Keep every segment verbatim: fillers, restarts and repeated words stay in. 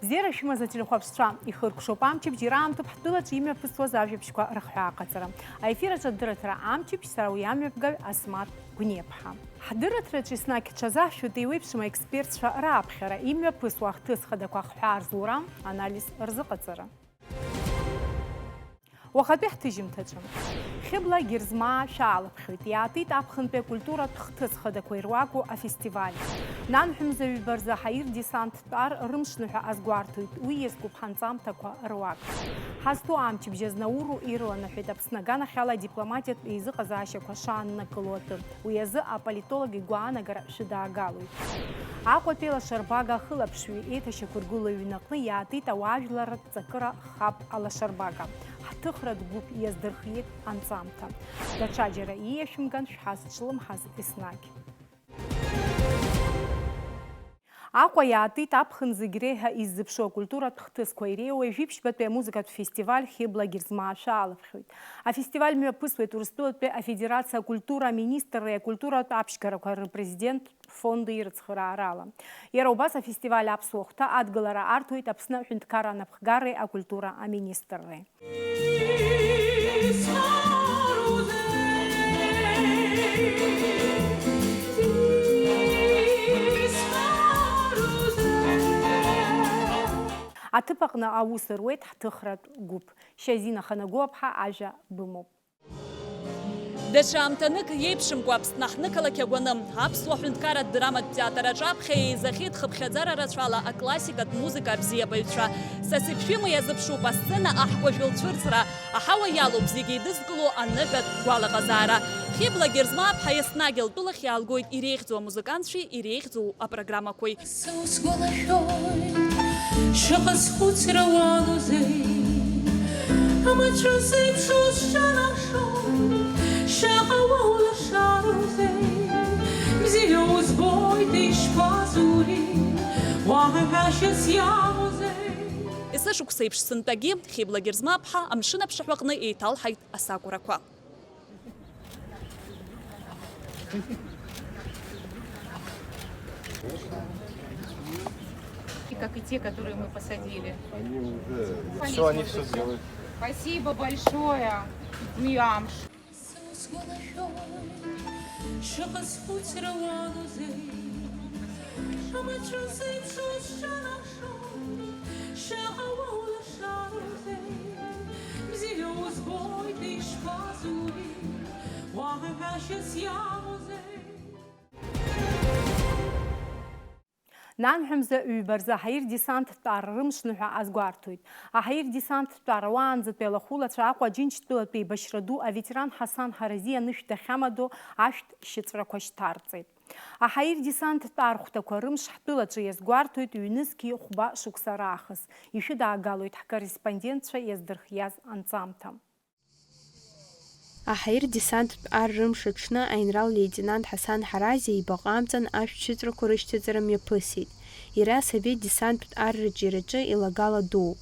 Бзиара шәымаз, ателехәаԥшцәа, ихыркәшоуп амчыбжь, ираамҭоуп ҳтәылаҿы имҩаԥысуаз ажәабжьқәа рыхҳәааҟаҵара. Аефир аҿы адырраҭара амчыбжь, сара уи амҩаԥгаҩ Асмаҭ Гәниаԥҳа. Ҳдырраҭраҿы еснагь ҳҽазаҳшәоит еиуеиԥшым аекспертцәа рааԥхьара, имҩаԥысуа ахҭыс хадақәа ахҳәаа рзура, анализ рзыҟаҵара. Уахатәи ҳҭыжьымҭаҿы. Хьыбла Герзмаа шәаалаԥхьоит, иаатит аԥхынтәи акультуратә хҭыс хадақәа ируаку афестиваль. Нанҳәымза ҩба рзы Ҳаир десанттә ар рымшныҳәа азгәарҭоит, уи иазкуп ҳанҵамҭақәа руак. Ҳазҭоу амчыбжь азнауру ирланаҳәеит Аԥсны аганахьала адипломатиатә еизыҟазаашьақәа шааннакыло атәы. Уи азы аполитолог игәаанагара шәыдаагалоит. Аҟәатәи алашарбага ахылаԥшҩы еиҭашьақәыргыло аҩнаҟны иаатит ауаажәларратә ҵакыра хаб алашарбага. Ҳҭыхратә гәыԥ иаздырхиеит анҵамҭа. Даҽаџьара ииашәымган шәҳазҿлымҳаз еснагь. Аҟәа иаатит аԥхын зегь реиҳа иззыԥшу акультуратә хҭысқәа иреиуоу ҩажәи ԥшьбатәи амузыкатә фестиваль Хьыбла Герзмаа шәаалаԥхьоит. Афестиваль мҩаԥысуеит Урыстәылатәи Афедерациа акультура аминистрреи акультуратә аԥшьгарақәа рпрезидент фонди рыцхыраарала. Иара убас афестиваль аԥсуа хәҭа адгылара арҭоит Аԥсны аҳәынҭқарра анапхгареи акультура аминистрреи. Аҭыԥ аҟны аус руеит ҳҭыхратә гәыԥ. Шьазина Ханагәаԥҳа ажәа бымоуп. Даҽа аамҭанык иеиԥшымкәа Аԥсны ҳнықалақь агәаны, аԥсуа ҳәынҭқарратә драматә театр аҿаԥхьа еизахьеит хыԥхьаӡара рацәала аклассикатә музыка абзиабаҩцәа. Сасык Шәима иазыԥшуп асцена аҳкәажә лцәырҵра. Аҳауа иалоуп зегьы еидызкыло аныҳәатә гәалаҟазаара. Хьыбла Герзмааԥҳа еснагь лтәылахь иаалгоит иреиӷьӡоу амузыкантцәеи иреиӷьӡоу апрограммақәеи. Са усгәалашәоит, шаҟа схәыцра уалоузеи, амаҵәыс еиԥш усҿанаԥшуеит, шаҟа уа улашароузеи, бзиа узбоит, ишԥазури, уаҳа ҳәашьас иамоузеи. Есышықәса еиԥш сынтәагьы Хьыбла Герзмааԥҳа амшын аԥшаҳәаҟны еиҭалҳаит асакурақәа. И как и те, которые мы посадили. Они уже... Все, они все сделают. Спасибо большое. Миамш. Са усгәалашәоит, шаҟа схәыцра уалоузеи, амаҵәыс еиԥш усҿанаԥшуеит, шаҟа уа улашароузеи, бзиа узбоит, ишԥазури, уаҳа ҳәашьас иамоузеи. Нанҳәа мза ҩба рзы аҳаир десанттә ар рымшныҳәа азгәарҭоит. Аҳаир десанттә ар уаанӡатәи алахәылацәа Аҟәа Џьынџьтәылатәи еибашьра ду аветеран Ҳасан Ҳарази анышә дахьамадоу ашәҭ шьыҵәрақәа шьҭарҵеит. Аҳаир десанттә ар хәҭақәа рымш ҳтәылаҿы иазгәарҭоит ҩнызқьи хәба шықәса раахыс. Ишәыдаагалоит ҳкорреспондентцәа иаздырхиаз анҵамҭа. Аҳаир десанттә ар рымш аҽны аинрал-леитенант Ҳасан Ҳарази ибаҟа амҵан ашәҭ шьыҵәрақәа рышьҭаҵара мҩаԥысит. Иара асовет десанттә ар рыҿиараҿы илагала дууп.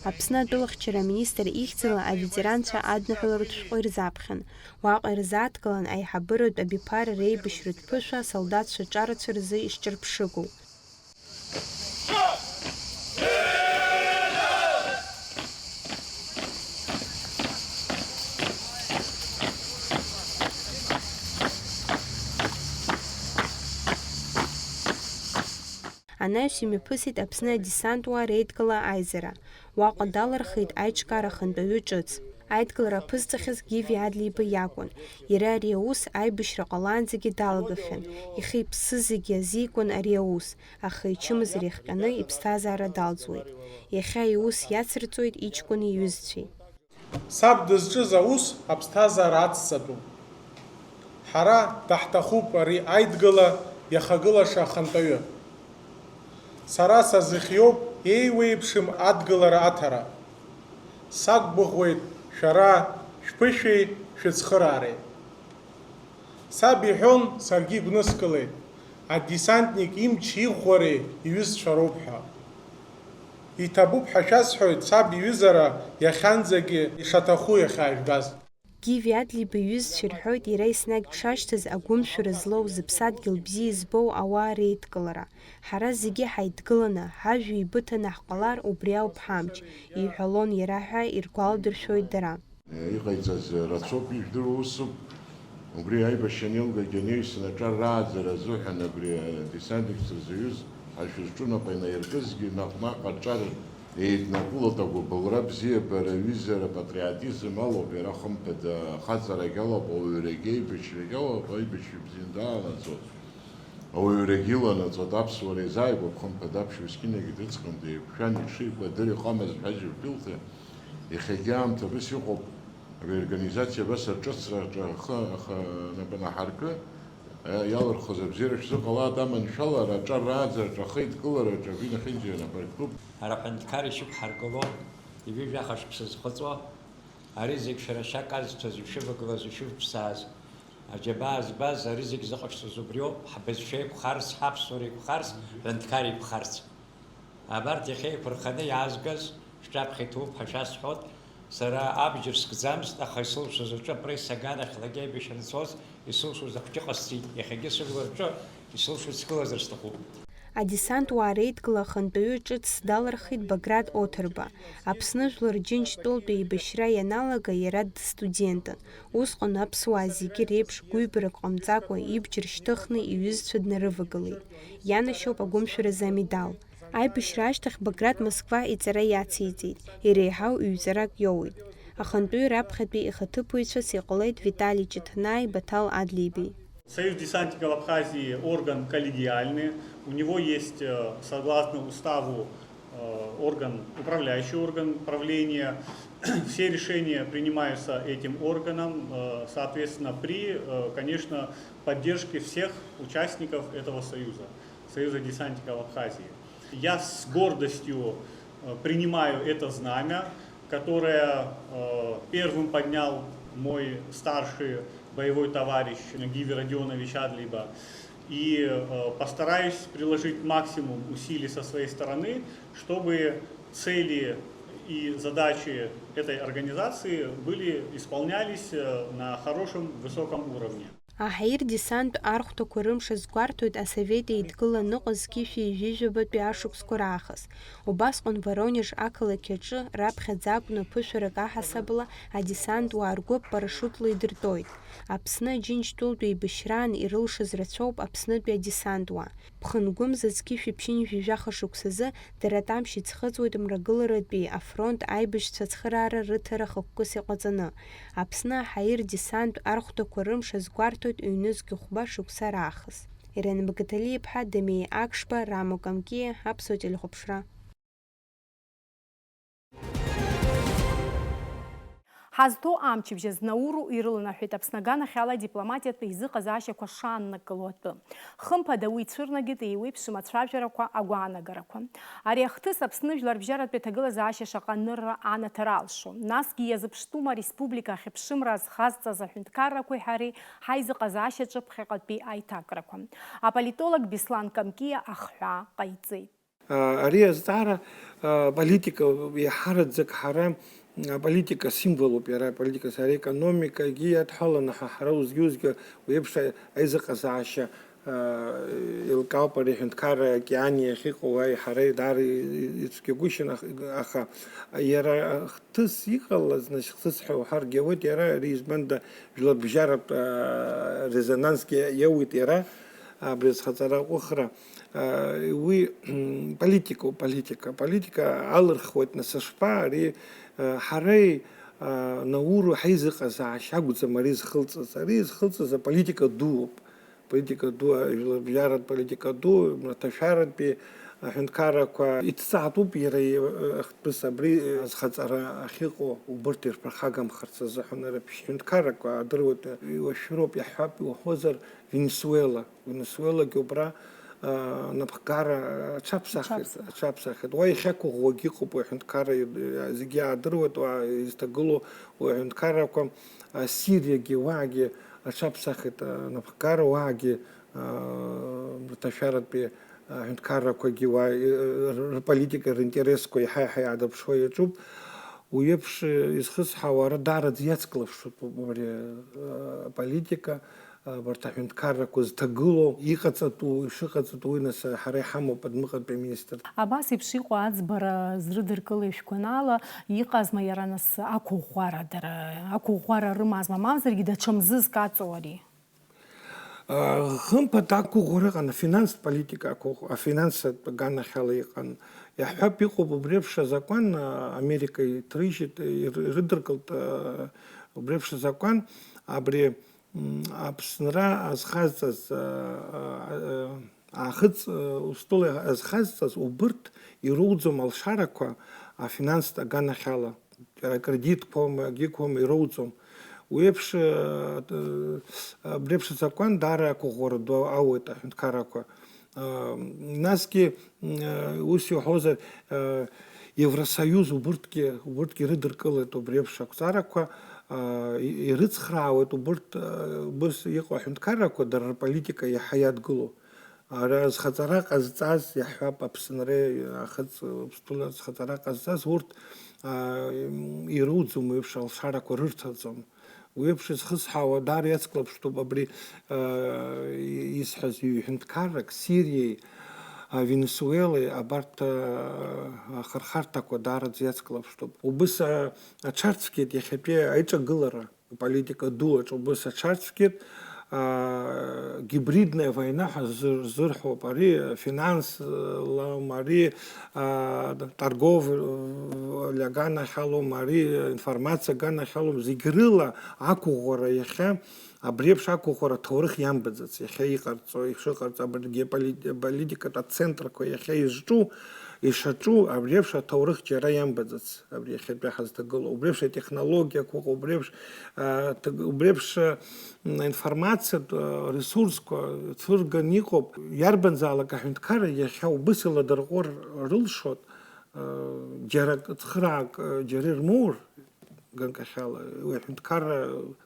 Аԥсны атәылахьчара аминистр ихьӡала аветеранцәа адныҳәаларатә шәҟәы ирзаԥхьан. Уаҟа ирзааҭгылан аиҳабыратә абиԥара реибашьратә ԥышәа асолдаҭцәа ҿарацәа рзы ишҿырԥшыгоу. Анаҩс имҩаԥысит Аԥсны адесантуаа реидгыла аизара. Уаҟа далырхит аиҿкаара ахантәаҩы ҿыц. Аидгылара аԥызҵахьаз Гиви Адлеиба иакәын. Иара ари аус аибашьра ҟалаанӡагьы далагахьан. Ихы-иԥсы зегьы азикуан ари аус, аха ичымазара иахҟьаны иԥсҭазаара далҵуеит. Иахьа иус иацырҵоит иҷкәыни иҩызцәеи. Саб дызҿыз аус аԥсҭазаара ацҵатәуп. Ҳара даҳҭахуп ари аидгыла иахагылаша ахантәаҩы. Сара сазыхиоуп еиуеиԥшым адгылара аҭара. Сақәгәыӷуеит шәара шәԥышәеи шәыцхыраареи. Саб иҳәон, саргьы игәныскылеит, адесантник имч иӷәӷәареи иҩызцәа роуп ҳәа. Иҭабуп ҳәа шәасҳәоит саб иҩызара иахьанӡагьы ишаҭаху иахьаажәгаз. Гиви Адлеиба иҩызцәа ирҳәоит иара еснагь дшашьҭаз агәымшәара злоу, зыԥсадгьыл бзиа избоу ауаа реидкылара. Ҳара зегьы ҳаидгыланы, ҳажәҩа еибыҭаны ҳҟалар, убри ауп ҳамч, иҳәалон иара ҳәа иргәаладыршәоит дара. Иҟаиҵаз рацәоуп, ижәдыруа усуп. Убри аибашьра анеилгагь анаҩсан аҿар рааӡара азыҳәан абри адесантникцәа рзы аҩызцәа рҿы нап анаиркызгьы, наҟ-наҟ аҿар еиднакылоит агәыбылра, абзиабара, аҩызара, апатриотизм алоуп иара, хымԥада, ахаҵарагь алоуп, ауаҩрагьы, аибашьрагь алоуп, аибашьра бзианы даанаҵоит. Ауаҩрагьы иланаҵоит, аԥсуара иазааигәоуп, хымԥада, аԥшәма мсқьынагьы дрыцхраам, деиқәшәан, иҽеиқәа дыр иҟамыз ҳәа џьоук илҭа, иахьагьы аамҭа абас иҟоуп, ари аорганизациа абас аҿыцра аҿы ахы, ахы нап анаҳаркы, иалырхыз абзиара шәзыҟалааит, аманшәалара, аҿар рааӡараҿы, ахеидкылараҿы, абри нахьынџьара нап арктәуп. Ҳара аҳәынҭқар ишьақәҳаргыло, ҩажәи жәаха шықәса зхыҵуа, ари зегь шәара шьак азҭаз, ишәывагылаз, ишәывԥсааз, аџьабаа збаз, ари зегь зыҟашәҵаз убриоуп, ҳбызшәа еиқәхарц, ҳаԥсуара еиқәхарц, ҳәынҭқар еиқәхарц. Абарҭ иахьа еиқәырханы иаазгаз шәҿаԥхьа иҭууп ҳәа шәасҳәоит. Сара абџьар скӡамызт, аха исылшоз аҿы апресса аганахьлагьы аибашьра анцоз, исылшоз ахәҷы ҟасҵеит, иахьагьы сыжәлар рҿы исылшоит сгылазар сҭахуп. Адесант уаа реидкыла ахантәаҩы ҿыц далырхит Баграт Оҭырба, Аԥсны Жәлар Џьынџьтәылатәи еибашьра ианалага иара дстудентын. Усҟан аԥсуаа зегьы реиԥш гәыҩбарак ҟамҵакәа ибџьар шьҭыхны иҩызцәа днарывагылеит. Ианашьоуп агәымшәаразы амедал. Аибашьра ашьҭахь Баграт Москва иҵара иациҵеит, иреиҳау ҩ-ҵарак иоуеит. Ахантәаҩы раԥхьатәи ихаҭыԥуаҩцәас иҟалеит Витали Ҷыҭнааи Баҭал Адлеибеи. Союз десантников Абхазии орган коллегиальный. У него есть, э, согласно уставу, э, орган, управляющий орган правления. Все решения принимаются этим органом, э, соответственно, при, э, конечно, поддержке всех участников этого союза, Союза десантников Абхазии. Я с гордостью, э, принимаю это знамя, которое, э, первым поднял мой старший боевой товарищ Гиви Родионович Адлиба. И, э, постараюсь приложить максимум усилий со своей стороны, чтобы цели и задачи этой организации были, исполнялись, э, на хорошем, высоком уровне. Аҳаирдесанттә архәҭақәа рымш азгәарҭоит Асовет Еидгыла аныҟаз зқьышәи жәаҩбатәи ашықәсқәа раахыс. Убасҟан Воронеж ақалақь аҿы раԥхьаӡа акәны ԥышәарак аҳасабала адесант уаа ргәыԥ парашутла идыртәоит. Аԥсны Аџьынџьтәылатәи еибашьраан ирылшаз рацәоуп Аԥснытәи адесант уаа. Ԥхынгәымза зқьышәи ԥшьынҩажәи жәаха шықәсазы дара Тамшь иӡхыҵуеит мрагыларатәи афронт аибашьцәа ацхыраара рыҭара хықәкыс иҟаҵаны. Аԥсны аҳаирдесанттә архәҭақәа рымш азгәарҭоит ҩнызқь хәба шықәса раахыс. Ирен Багаҭалиаԥҳа, Дамеи Акшба, Рамо Камкиа, Аԥсуа телехәаԥшра. Ҳазҭоу амчыбжь азы Науру ирыланаҳәеит Аԥсны аганахьала адипломатиатә еизыҟазаашьақәа шааннакыло атәы. Хымԥада, уи ицәырнагеит еиуеиԥшым ацәажәарақәа, агәаанагарақәа. Ари ахҭыс Аԥсны жәларбжьаратәи аҭагылазаашьа шаҟа анырра анаҭар алшо, насгьы иазыԥштәума ареспублика ахьыԥшымра азхазҵаз аҳәынҭқаррақәеи ҳареи ҳаизыҟазаашьаҿы ԥхьаҟатәи аиҭакрақәа? Аполитолог Беслан Камкиа ахҳәаа ҟаиҵеит. Ари азҵаара, а, политика, еиҳараӡак ҳара, а, политика символуп иара, политика, ҳара аекономикагьы иадҳәаланы ҳа, ҳара узгьы-узгьы уи еиԥш аизыҟазаашьа, а, еилкаауп, ари аҳәынҭқарра аокеан иахьыҟоу, уи ҳара даара и-, и-, ицәгьагәышьан, ах-, аха иара ахҭыс иҟалаз, значит, хҭыс ҳәа уҳәаргьы ауеит, иара ари, избанда, жәларбжьаратә, а, резонансгьы иоуит иара, абри азхаҵара аҟәыхра. Уи политикоуп, политика. Аполитика алырхуеит, нас, ашԥа, ари, ҳареи, Науру ҳаизыҟазаашьа акәӡам ари зхылҵыз. Ари зхылҵыз аполитика дууп. Политика ду, жәларбжьаратә политика ду, мраҭашәаратәи аҳәынҭқаррақәа иҭҵаатәуп иара, ахҭыс абри азхаҵара ахьыҟоу, убырҭ ирԥырхагамхарц азыҳәан, рыԥшь ҳәынҭқаррақәа адыруеит, иуашәыроуп, иаҳҳәап, иуҳәозар, Венесуела. Венесуелагьы убра, напхгара аҽаԥсахит, аҽаԥсахит. Уа иахьақәыӷәӷәагьы ыҟоуп, уи аҳәынҭқарра зегьы аадыруеит, уа изҭагылоу уи аҳәынҭқаррақәа, Сириагьы, уаагьы аҽаԥсахит, напхгара, уаагьы рҭашәаратәи аҳәынҭқаррақәагьы уа рполитика, ринтересқәа иаҳа-иаҳа иаадырԥшуа иаҿуп. Уи еиԥш изхысҳауа ара даараӡа иацклаԥшуп убри аполитика. Абарҭ аҳәынҭқаррақәа зҭагылоу, иҟаҵатәу, ишыҟаҵатәу, уи нас ҳара иҳамоуп адәныҟатәи аминистрра. Абас еиԥш иҟоу аӡбара зрыдыркылеи шәгәанала, иҟазма иара нас ақәыӷәӷәара дара, ақәыӷәӷәара рымазма, мамзаргьы даҽа мзызк аҵоу ари? Хымԥада ақәыӷәӷәара ыҟан, афинанстә политика ақәыӷәӷәа, афинансатә аганахьала иҟан. Иаҳҳәап, иҟоуп убри еиԥш азакәан, Америка иҭрыжьит, ирыдыркылт убри еиԥш азакәан, абри Аԥсынра азхазҵаз, аахыҵ устол азхазҵаз убырҭ ироуӡом алшарақәа афинанстә аганахьала, акредитқәоума, акгьы қәоума, ироуӡом. Уи еиԥш, абри еиԥш азакәан даара ақәыӷәӷәара ду ауеит аҳәынҭқаррақәа. Насгьы, ус иуҳәозар, Евросоиуз убырҭгьы, убырҭгьы ирыдыркылеит убри еиԥш ақәҵарақәа, ирыцхраауеит убырҭ, ус иҟоу аҳәынҭқаррақәа дара рполитика иаҳа иадгылоу. Ара зхаҵара ҟазҵаз, иаҳҳәап, Аԥсынреи Ахыҵ Ԥстәыла зхаҵара ҟазҵаз, урҭ ирыуӡом еиԥш алшарақәа рырҭаӡом. Уи еиԥш изхысҳауа даара иацклаԥштәуп абри, исҳәаз ҩ-ҳәынҭқаррак, Сириеи, Венесуелеи, абарҭ ахырхарҭақәа даараӡа иацклаԥштәуп. Убыс аҽарцәгьеит иахьатәи аиҿагылара, аполитика ду аҿы убыс аҽарцәгьеит, гибридная война ҳәа зырҳәоуп, ари финансла, ари торговля аганахьалом, ари информациа аганахьалом, зегь рыла ақәыӷәӷәара иахьа, абри еиԥш ақәыӷәӷәара аҭоурых иамбаӡац, иахьа иҟарҵо, ишыҟарҵо, абри геополи-, политикатә ацентрқәа иахьа изҿу, ишаҿу, абри еиԥш аҭоурых џьара иамбаӡац, абри иахьатәи ҳазҭагылоу, убри еиԥш атехнологиақәа ыҟоуп, убри еиԥш, а, ҭаг-, убри еиԥш, а, информациатә, а, ресурсқәа цәырганы иҟоуп, иарбанзаалак аҳәынҭқарра иахьа убыс иладырҟәыр рылшоит, а, џьара цхыраак, а, џьара ирмоур, ганкахьала, уи аҳәынҭқарра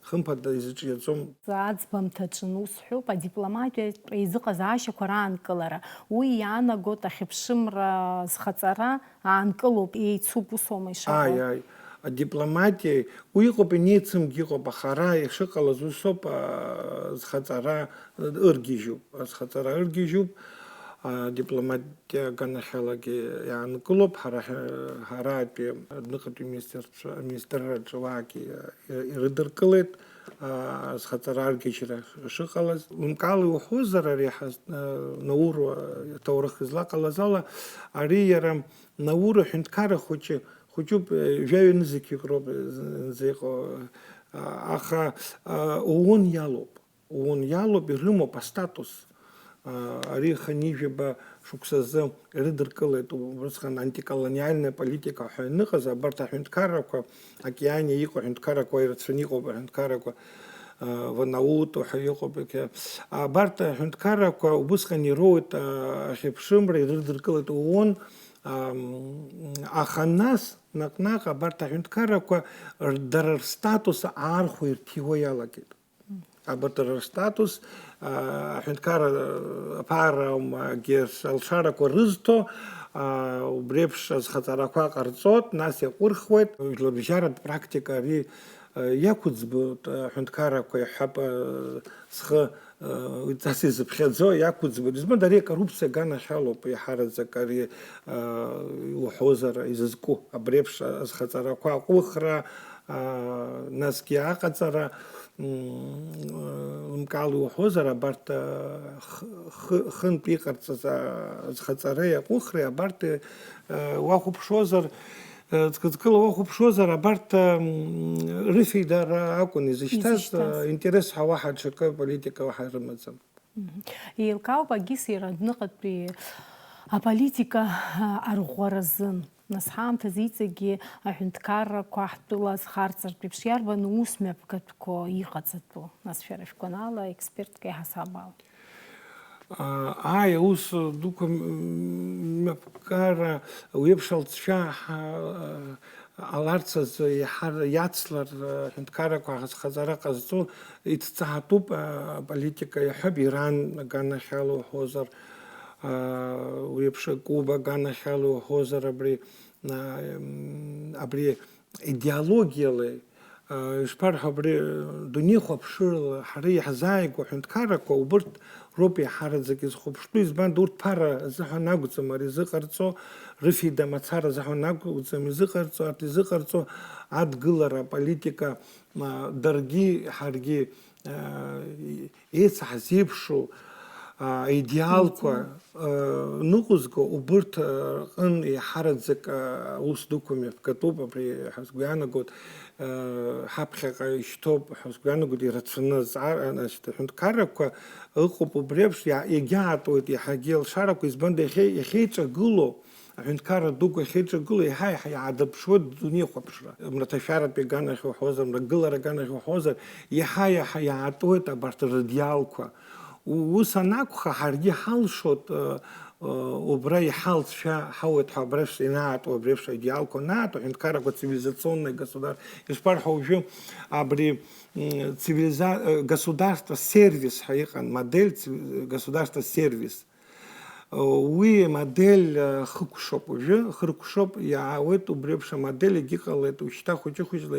хымԥада изыҿиаӡом. Аӡбамҭаҿы ус ҳәоуп, адипломатиатә еизыҟазаашьақәа раанкылара. Уи иаанагоит ахьыԥшымра зхаҵара аанкылоуп, еицуп, усоума ишыҟоу? Ааи, ааи. Адипломатиа, уи иҟоуп, инеицымгьы ыҟоуп, аха ара ишыҟалаз усоуп, а, зхаҵара ыргьежьуп, азхаҵара ыргьежьуп, адипломатиа аганахьалагьы иаанкылоуп, ҳара ҳ-, ҳараатәи адәныҟатәи министрцәа-, аминистрраҿы уаагьы ирыдыркылеит, а, азхаҵара аргьежьра шыҟалаз. Лымкаала иуҳәозар, ари ҳаз-, а, Науру аҭоурых излаҟалаз ала, ари иара Науру аҳәынҭқарра хәыҷы, хәыҷуп, э, жәаҩа нызқьҩык роуп, э, зынӡа иҟоу, а, аха, а, ООН иалоуп. ООН иалоуп, ирымоуп астатус. А, ари хынҩажәаба шықәсазы ирыдыркылеит, убысҟан антиколониальная политика ҳәа ианыҟаз, абарҭ аҳәынҭқаррақәа, океаниа иҟоу аҳәынҭқаррақәа, ирацәаны иҟоуп аҳәынҭқаррақәа, а, Вануату ҳәа иҟоуп, ике-, абарҭ аҳәынҭқаррақәа убысҟан ироуеит, а, ахьыԥшымра, ирыдыркылеит ООН, ам, аха нас наҟ-наҟ абарҭ аҳәынҭқаррақәа р-, дара рстатус аархәа ирҭиуа иалагеит. Абарҭ рыстатус, а, аҳәынҭқарра, а, аԥара, м, агьырҭ алшарақәа рызҭо, а, убри еиԥш азхаҵарақәа ҟарҵоит, нас иаҟәырхуеит. Жәларбжьаратә практика ари, а, иақәӡбоит, а, аҳәынҭқаррақәа иаҳҳәап, а, схы, а, уи ҵас изыԥхьаӡо иақәӡбоит. Избан, ари акоррупциа аганахьалоуп, еиҳараӡак ари, а, иуҳәозар, изызку. Абри еиԥш азхаҵарақәа аҟәыхра, а, насгьы аҟаҵара, м, лымкаала иуҳәозар, абарҭ, а, х-, х-, хынтә иҟарҵаз, а, азхаҵареи аҟәыхреи, абарҭ, а, уахәаԥшуазар, а, ҵкы-ҵкыла уахәаԥшуазар, абарҭ, а, м, рыфеидара акәын изышьҭаз, Изышьҭаз. а, интерес ҳәа уаҳа ҽакы, политика уаҳа рымаӡам. Мгм. Еилкаауп, Агис, иара адәныҟатәи аполитика, а, арӷәӷәаразы. Нас ҳаамҭазы иҵегьы аҳәынҭқаррақәа ҳтәыла азхарҵартә еиԥш иарбан ус мҩаԥгатәқәоу иҟаҵатәу, нас, шәара шәгәанала, експертк еиҳасабала? Ааи, аус дуқәа мҩаԥгара уеиԥш алҵшәа ҳа-, ҟаларц азы иаҳар-, иацлар, аҳәынҭқаррақәа ахаҵара ҟазҵо ицҵаатәуп, аполитика иаҳәап, Иран аганахьала уҳәозар, уеиԥш Куба аганахьала уҳәозар, абри, абри идеологиала, ишԥарҳәо, абри дунеихәаԥшырала ҳара иаҳзааигәоу аҳәынҭқаррақәа убырҭ роуп еиҳараӡак изхәаԥштәу, избан, урҭ ԥара азыҳәан акәӡам ари зыҟарҵо, рыфеида мацара азыҳәан акәӡам изыҟарҵо, арҭ изыҟарҵо адгылара, аполитика, даргьы ҳаргьы еицаҳзеиԥшу аидеалқәа ныҟәызго, убырҭ рҟын еиҳараӡак аус дуқәа мҩаԥгатәуп, абри ҳазгәы иаанагоит, ҳаԥхьаҟа ишьҭоуп ҳәа сгәы иаанагоит, ирацәаны азҵаара, значит, аҳәынҭқаррақәа ыҟоуп убри еиԥш, иа-, иагьаатуеит иаҳагьы алшарақәа, избанда иахьа-, иахьеиҿагылоу, аҳәынҭқарра дуқәа иахьеиҿагылоу, еиҳа-еиҳа иаадырԥшуеит дунеихәаԥшра. Мраҭашәаратәи аганахь уҳәозар, мрагылара аганахь уҳәозар, иаҳа-иаҳа иаатуеит абарҭ рыдиалқәа. У-, ус анакәха, ҳаргьы ҳалшоит, ы, ы, убра иҳалҵшәа ҳауеит ҳәа, абра инаатуа, абри еиԥш аидеалқәа анаатуа, аҳәынҭқаррақәа цивилизационное государство, ишԥарҳәо уажәы абри, м, цивилиза-, ы, государство сервис ҳәа иҟан, модель ци-, государство сервис. Уи амодель, э, хыкәшоуп уажәы, хыркәшоуп, иаауеит убри еиԥш амодель, егьыҟалеит, ушьҭа хәыҷы-хәыҷла,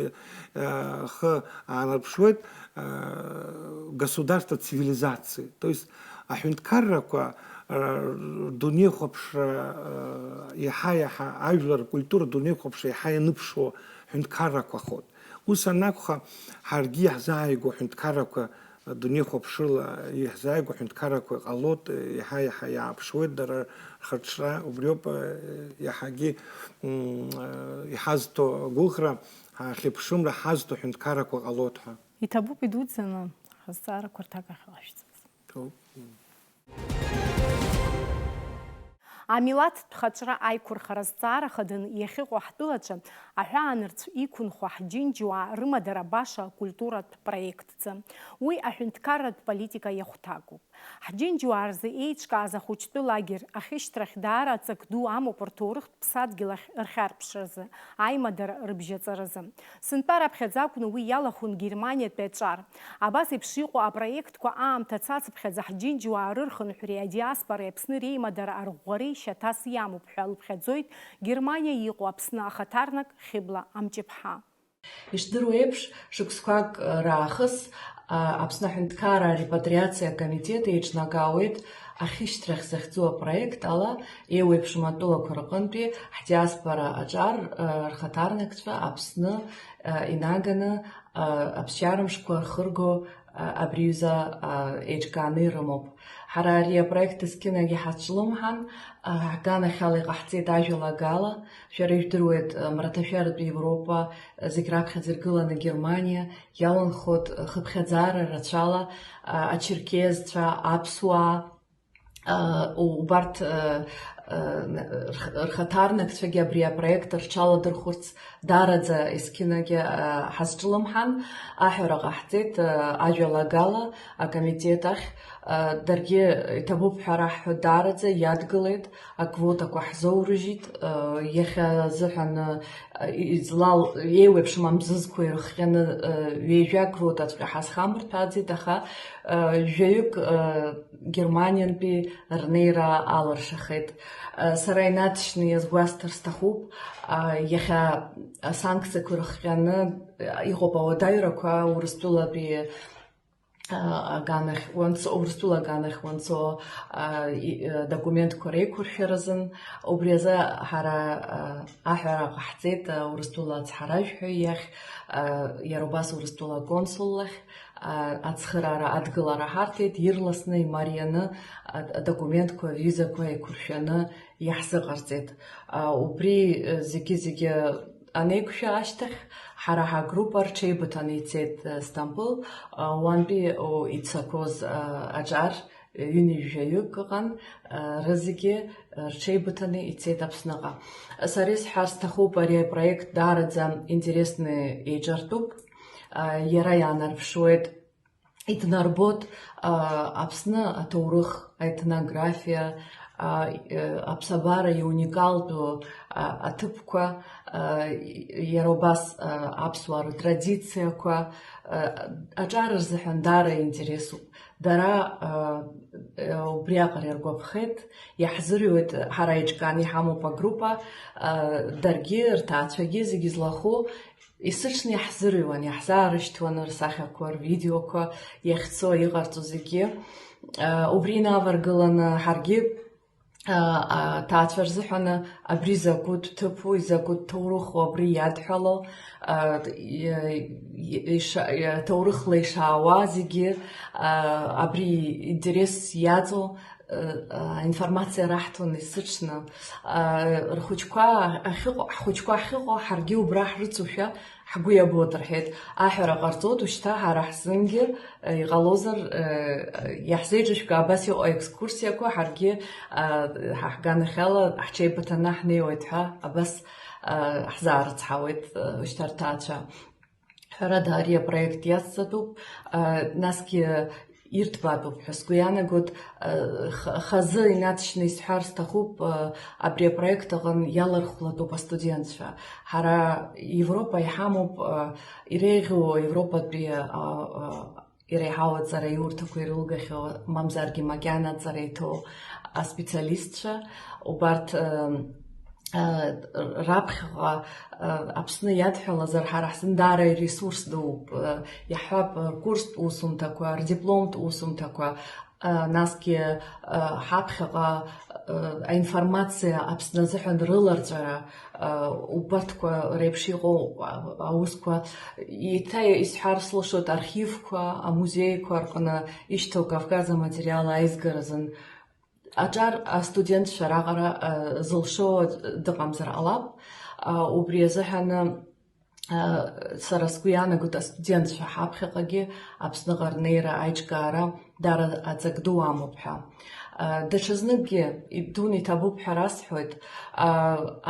э, хы аанарԥшуеит, э, государство цивилизации. То есть аҳәынҭқаррақәа, э, рдунеихәаԥшра, э, иаҳа-иаҳа, ажәлар ркультура дунеихәаԥшра иаҳа ианыԥшуа ҳәынҭқаррақәахоит. Ус анакәха, ҳаргьы иаҳзааигәоу ҳәынҭқаррақәа, дунеихәаԥшрала иаҳзааигәоу ҳәынҭқаррақәа ҟалоит, иаҳа-иаҳа иааԥшуеит дара рхаҿра, убриоуп, иаҳагьы, м, иҳазҭо агәыӷра, ҳахьыԥшымра ҳазҭо ҳәынҭқаррақәа ҟалоит ҳәа. Иҭабуп идуӡӡаны ҳазҵаарақәа рҭак ахь ҟашәҵаз. Ҭоуп. Амилаҭтә хаҿра аиқәырхара зҵаара хаданы иахьыҟоу ҳтәылаҿы аҳәаанырцә иқәынхо ҳџьынџьуаа рымадара баша акультуратә проектӡам. Уи аҳәынҭқарратә политика иахәҭакуп. Ҳџьынџьуаа рзы еиҿкааз ахәыҷтәы лагер ахьышьҭрахь даара аҵак ду амоуп рҭоурыхтә ԥсадгьыл ахь рхьарԥшразы, аимадара рыбжьаҵаразы. Сынтәа раԥхьаӡа акәны уи иалахәын Германиатәи аҿар. Абас еиԥш иҟоу апроектқәа аамҭа цацыԥхьаӡа ҳџьынџьуаа рырхынҳәреи адиаспореи Аԥсны реимадара арӷәӷәареи шьаҭас иамоуп ҳәа лыԥхьаӡоит Германиа иҟоу Аԥсны ахаҭарнак Хьыбла Амҷыԥҳа. Ишдыру еиԥш, шықәсқәак раахыс, а, Аԥсны аҳәынҭқарра арепатриациа акомитет еиҿнакаауеит ахьышьҭрахь захьӡу апроект ала, еиуеиԥшым атәылақәа рҟынтәи ҳдиаспора аҿар, а, рхаҭарнакцәа Аԥсны, а, инаганы, а, аԥсшьара мшқәа рхырго, а, абри аҩыза, а, еиҿкааны ирымоуп. Ҳара ари апроект есқьынагьы ҳазҿлымҳан, а, ҳганахьала иҟаҳҵеит ажәалагала, шәара ижәдыруеит, а, мраҭашәаратәи Европа, а, зегь раԥхьаӡа иргыланы Германиа, иаланхоит, а, хыԥхьаӡара рацәала, а, ачерқьезцәа, аԥсуаа, а, убарҭ, а, а, рх-, рхаҭарнакцәагьы абри апроект рҽаладырхәырц даараӡа есқьынагьы, а, ҳазҿлымҳан, аҳәара ҟаҳҵеит, а, ажәалагала акомитет ахь, а, даргьы иҭабуп ҳәа раҳҳәо даараӡа иадгылеит, аквотақәа ҳзоурыжьит, а, иахьа азыҳәан, а, излал-, еиуеиԥшым амзызқәа ирыхҟьаны, а, ҩажәа квотаҵәҟьа ҳазхамырҭәааӡеит, аха, а, жәаҩык, а, Германиантәи рнеира алыршахеит. Сара инаҵшьны иазгәасҭар сҭахуп, иахьа асанкциақәа рыхҟьаны иҟоуп ауадаҩрақәа Урыстәылатәи аганахь уанцо, Урыстәыла аганахь уанцо, и-, документқәа реиқәыршәаразын. Убри азы ҳара аҳәара ҟаҳҵеит Урыстәыла ацҳаражәҳәаҩ иахь, иара убас Урыстәыла аконсул лахь. А, ацхыраара адгылара ҳарҭеит, ирласны имарианы, а, адокументқәа, авизақәа еиқәыршәаны иаҳзыҟарҵеит. А, убри, э, зегьы-зегьы анеиқәшәа ашьҭахь, ҳара ҳагруппа рҽеибыҭаны ицеит, э, Стамбыл, а, уантәи, о, ицақәоз, а, аҿар, ҩынҩажәаҩык ыҟан, а, рызегьы, э, рҽеибыҭаны ицеит Аԥсныҟа. Сара исҳәар сҭахуп, ари апроект даараӡа интересны еиҿартәуп. А, иара иаанарԥшуеит иднарбоит, а, Аԥсны аҭоурых, аетнографиа, а, э, аԥсабара иуникалтәу, а, аҭыԥқәа, а, иара убас, а, аԥсуаа ртрадициақәа, а, аҿар рзыҳәан даара интересуп. Дара, а, э, убриаҟара иргәаԥхеит, иаҳзырҩуеит, ҳара еиҿкааны иҳамоуп агруппа, а, даргьы, рҭаацәагьы зегьы злахәу, Есыҽны иаҳзырҩуан, иаҳзаарышьҭуан рсахьақәа, рвидеоқәа иахьцо, иҟарҵо зегьы. Убри инаваргыланы ҳаргьы, аҭаацәа рзыҳәаны абри закәытә ҭыԥу, изакәытә ҭоурыху абри иадҳәало, иша-, ҭоурыхла ишаауа зегьы, абри интересс иаҵоу, аинформациа раҳҭон есыҽны. Рхәыҷқәа ахьыҟоу, ҳхәыҷқәа ахьыҟоу ҳаргьы убра ҳрыцушәа ҳгәы иабоит, рҳәеит. Аҳәара ҟарҵоит, ушьҭа ҳара ҳзынгьы, иҟалозар, иаҳзеиҿышәкаа, абас иҟоу аекскурсиақәа ҳаргьы, ҳа ҳганахьала ҳҽеибыҭаны ҳнеиуеит ҳәа, абас ҳзаарыцҳауеит, ушьҭа рҭаацәа. Ҳәарада, ари апроект иацҵатәуп, а, насгьы ирҭбаатәуп ҳәа сгәы иаанагоит. А, х-, хазы инаҵшьны исҳәар сҭахуп, а, абри апроект аҟын иалархәлатәуп астудентцәа. Ҳара Европа иҳамоуп, а, иреиӷьу Европатәи, а, а, иреиҳау аҵараиурҭақәа ирылгахьоу, мамзаргьы макьана аҵара иҭоу аспециалистцәа. Убарҭ, а, раԥхьаҟа, Аԥсны иадҳәалазар, ҳара ҳзын даара иресурс дууп. Иаҳҳәап, ркурстә усумҭақәа, рдипломтә усумҭақәа, насгьы ҳаԥхьаҟа аинформациа Аԥсны азыҳәан рыларҵәара, убарҭқәа реиԥш иҟоу аусқәа, еиҭа исҳәар слшоит, архивқәа, амузеиқәа рҟны ишьҭоу Кавказ аматериал аизгаразын. Аҿар астудентцәа раҟара, а, зылшо аӡә дыҟамзар ҟалап. А, убри азыҳәаны, а, сара сгәы иаанагоит, астудентцәа ҳаԥхьаҟагьы Аԥсныҟа рнеира аиҿкаара дара аҵак ду амоуп ҳәа. А, даҽазныкгьы идуны иҭабуп ҳәа расҳәоит, а,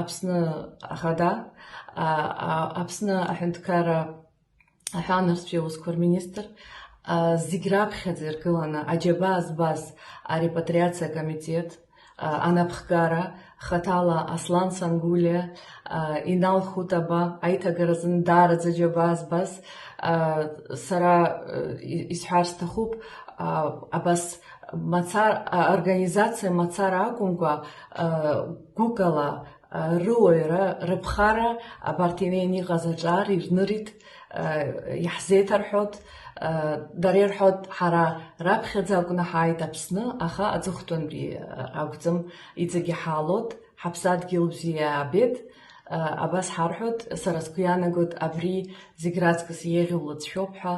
Аԥсны Ахада, а, а, Аԥсны Аҳәынҭқарра Аҳәаанырцәтәи аусқәа рминистр, а, зегь раԥхьаӡа иргыланы аџьабаа збаз арепатриациа акомитет, а, анапхгара, хаҭала Аслан Сангулиа, а, Инал Хутаба, аиҭагаразын даараӡа аџьабаа збаз, а, сара, а, и-, исҳәар сҭахуп, а, абас мацар-, а, организациа мацара акәымкәа, а, гәыкала, рыуаҩра, рыԥхара, абарҭ инеины иҟаз аҿар ирнырит, иаҳзеиҭарҳәот, дара ирҳәот, ҳара раԥхьаӡа акәны ҳааит Аԥсны, аха аҵыхәтәантәи акәӡам, иҵегьы ҳаалот, ҳаԥсадгьыл бзиа аабеит, абас ҳарҳәот, сара сгәы иаанагот, абри зегь раҵкыс еиӷьу лыҵшәоуп ҳәа,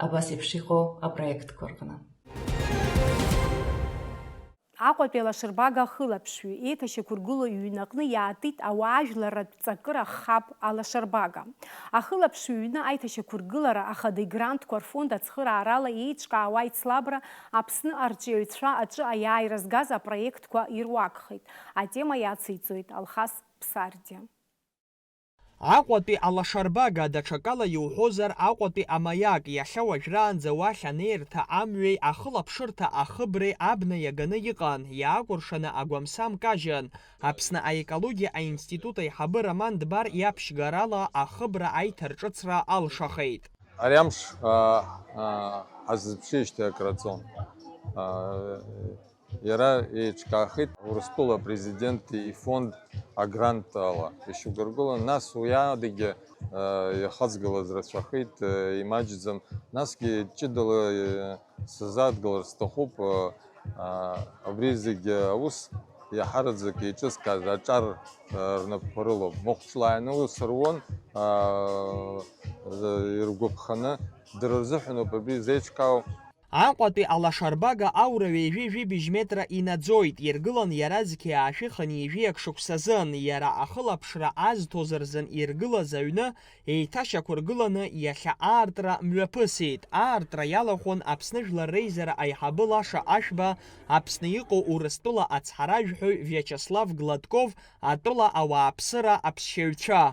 абас еиԥш иҟоу апроектқәа рҟны. Аҟәатәи алашарбага ахылаԥшҩы еиҭашьақәыргылоу иҩнаҟны иаатит ауаажәларратә ҵакыра хаб алашарбага. Ахылаԥшҩы ҩны аиҭашьақәыргылара ахадеи грантқәа рфонд ацхыраарала еиҿкаауа аицлабра Аԥсны арҿиаҩцәа аҿы аиааира згаз апроектқәа ируакхеит. Атема иациҵоит Алхас Ԥсардиа. Аҟәатәи алашарбага, даҽакала иуҳәозар, Аҟәатәи амаиак, иахьа уажәраанӡа уахь анеирҭа амҩеи ахылаԥшырҭа ахыбреи абна иаганы иҟан, иаакәыршаны агәамсам кажьын. Аԥсны аекологиа аинститут аиҳабы Роман Дбар иаԥшьгарала ахыбра аиҭарҿыцра алшахеит. Ари амш, а, а, ҳазыԥшижьҭеи акраҵон. А, Иара еиҿкаахеит Урыстәыла Апрезидент ифонд агрант ала ишьақәыргылан, нас уи адагьы, э, иахаҵгылаз рацәахеит, э, имаҷӡам, насгьы ҷыдала, э, сазааҭгылар сҭахуп, э, а, абри зегьы аус иаҳараӡак еиҿызкааз аҿар, э, рнапқәа рылоуп. Махәҿла иааины аус руан, а, э, иргәаԥханы, дара рзыҳәаноуп абри зеиҿкаау. Аҟәатәи алашарбага аура ҩажәи жәибжь метра инаӡоит, иргылан иара зқьи аашәи хынҩажәи ак шықәсазын, иара ахылаԥшра азҭоз рзын иргылаз аҩны еиҭашьақәыргыланы иахьа аартра мҩаԥысит. Аартра иалахәын Аԥсны Жәлар Реизара аиҳабы Лаша Ашәба, Аԥсны иҟоу Урыстәыла ацҳаражәҳәаҩ Виачеслав Гладков, атәыла ауааԥсыра аԥсшьаҩцәа.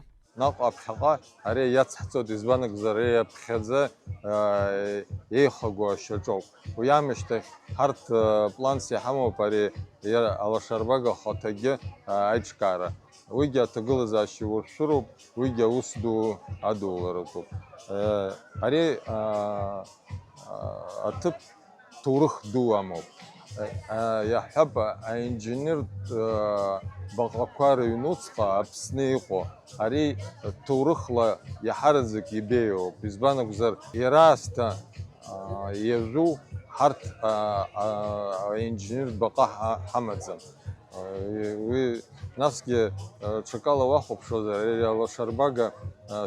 Наҟ аԥхьаҟа ари иацҳҵоит, избан акәзар, ари аԥхьаӡа, аа, еихаго ашьаҿоуп. Уи аамышьҭахь ҳарҭ, аа, планс иҳамоуп ари иара алашарбага ахаҭагьы, аа, аиҿкаара. Уигьы аҭагылазаашьа иуршәыроуп, уигьы аус ду адуларатәуп. Э, ари, аа, аа, аҭыԥ ҭоурых ду амоуп. Э, а, иаҳҳәап, аинженертә, аа, баҟақәа рыҩнуҵҟа Аԥсны иҟоу, ари ҭоурыхла иаҳараӡак ибеиоуп. Избан акәзар, иара аасҭа, аа, иажәу ҳарҭ, аа, аа, аинженертә баҟа ҳа-, ҳамаӡам. Уи, насгьы, ҽакала уахәаԥшуазар, ари алашарбага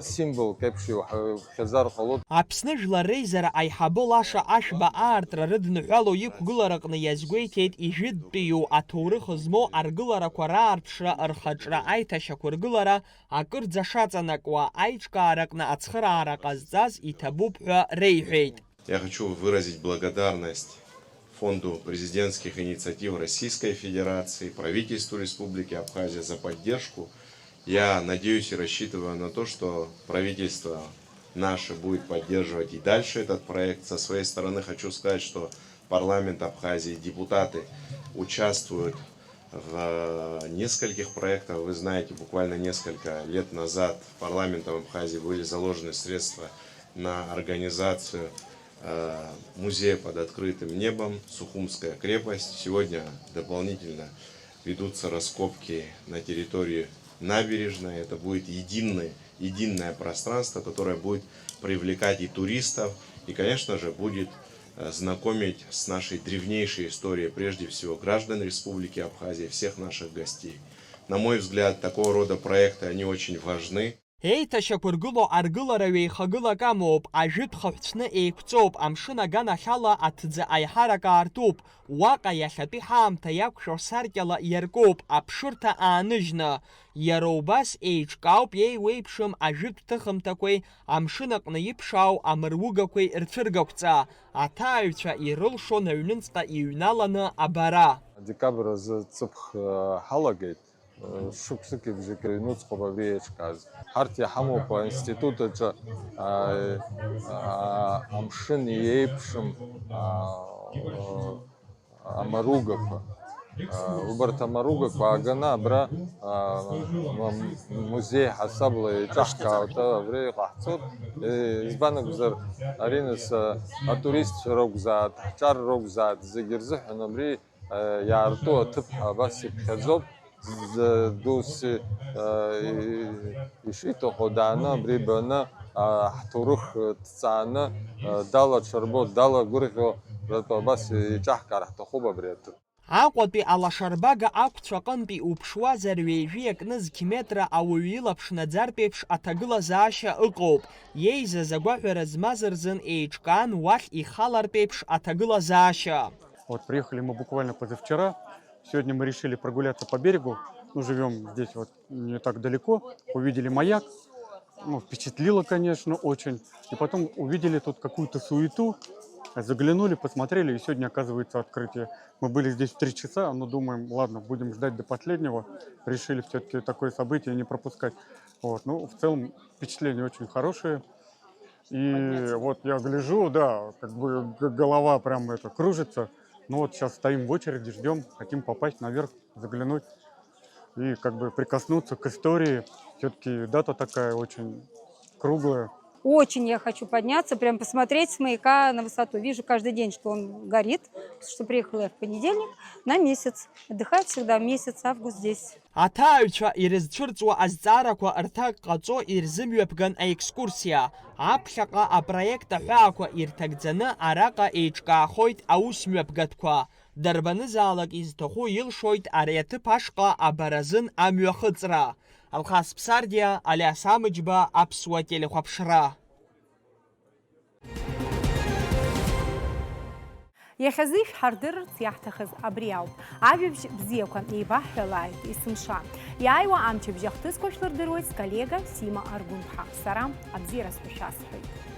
символк еиԥш иуҳәазар ҟалоит. Аԥсны Жәлар Реизара аиҳабы Лаша Ашәба аартра рыдныҳәало иқәгылараҟны иазгәеиҭеит, ижәытәтәиу аҭоурых змоу аргыларақәа раарԥшра рхаҿра аиҭашьақәыргылара акырӡа шаҵанакуа, аиҿкаараҟны ацхыраара ҟазҵаз иҭабуп ҳәа реиҳәеит. Я хочу выразить благодарность Фонду президентских инициатив Российской Федерации, правительству Республики Абхазия за поддержку. Я надеюсь и рассчитываю на то, что правительство наше будет поддерживать и дальше этот проект. Со своей стороны хочу сказать, что парламент Абхазии, депутаты участвуют в нескольких проектах. Вы знаете, буквально несколько лет назад парламентом Абхазии были заложены средства на организацию, э, музея под открытым небом, Сухумская крепость. Сегодня дополнительно ведутся раскопки на территории набережной. Это будет единый, единое пространство, которое будет привлекать и туристов, и, конечно же, будет, э, знакомить с нашей древнейшей историей, прежде всего, граждан Республики Абхазия, всех наших гостей. На мой взгляд, такого рода проекты, они очень важны. Еиҭашьақәыргыло аргылара ҩеихагылак амоуп, ажәытә хыҳәцәны еиқәҵоуп, амшын аганахьала аҭӡы аиҳарак аартуп, уаҟа иахьатәи ҳаамҭа иақәшәо саркьала иаркуп, аԥшырҭа ааныжьны. Иара убас еиҿкаауп иеиуеиԥшым ажәытә ҭыхымҭақәеи амшын аҟны иԥшаау амыругақәеи рцәыргақәҵа, аҭааҩцәа ирылшон аҩнынҵҟа иҩналаны абара. Адекабр азы ҵыԥх, э, ҳалагеит. Шықәсыки бжаки рыҩнуҵҟоуп абри еиҿкааз. Ҳарҭ иҳамоуп аинститут аҿы, аа, аа, амшын иеиԥшым, аа, амаругақәа. Убарҭ амаругақәа ааганы абра, аа, м-, музеи ҳасабла еиҿаҳкаауеит, абра иҟаҳҵоит. Е, избан акәзар, ари нас, а, атуристцәа ракәзааит, ҳҿар ракәзааит, зегьы рзыҳәан абри иаарту аҭыԥ абас иԥхьаӡоуп, з-, досу, э, и-, ишиҭаху дааны, абри баны, а, ҳҭоурых, э, дҵааны, э, далаҽырбо, далагәырӷьо, ртәы абас иҿаҳкаар ҳҭахуп абри аҭыԥ. Аҟәатәи алашарбага ақәцә аҟынтәи уԥшуазар, ҩеижәи акны зқь метра ауаҩы илаԥш наӡартә еиԥш аҭагылазаашьа ыҟоуп. Иеизаз агәаҳәара змаз рзын еиҿкаан уахь ихалартә еиԥш аҭагылазаашьа. Вот приехали мы буквально позавчера. Сегодня мы решили прогуляться по берегу. Ну, живем здесь вот не так далеко. Увидели маяк. Ну, впечатлило, конечно, очень. И потом увидели тут какую-то суету. Заглянули, посмотрели, и сегодня, оказывается, открытие. Мы были здесь в три часа, но думаем, ладно, будем ждать до последнего. Решили все-таки такое событие не пропускать. Вот, ну, в целом впечатления очень хорошие. И вот я гляжу, да, как бы г-, голова прям это кружится. Ну вот сейчас стоим в очереди, ждем, хотим попасть наверх, заглянуть и как бы прикоснуться к истории. Все-таки дата такая очень круглая. Очень я хочу подняться, прям посмотреть с маяка на высоту. Вижу каждый день, что он горит, потому что приехала я в понедельник на месяц. Отдыхаю всегда месяц, август здесь. Аҭааҩцәа ирызцәырҵуа азҵаарақәа рҭак ҟаҵо ирзымҩаԥган аекскурсиа. Аԥхьаҟа апроект аҳәаақәа ирҭагӡаны араҟа еиҿкаахоит аусмҩаԥгатәқәа. Дарбанызаалак изҭаху илшоит ари аҭыԥ ашҟа абаразын амҩахыҵра. Алхас Ԥсардиа, Алиас Амыџьба, Аԥсуа телехәаԥшра. Иахьазы ишәҳардырырц иаҳҭахыз абри ауп. Ажәабжь бзиақәа еибаҳҳәалааит есымша. Иааиуа амчыбжь ахҭысқәа шәлырдыруеит сколлега Сима Аргәынԥҳа. Сара абзиараз ҳәа шәасҳәоит.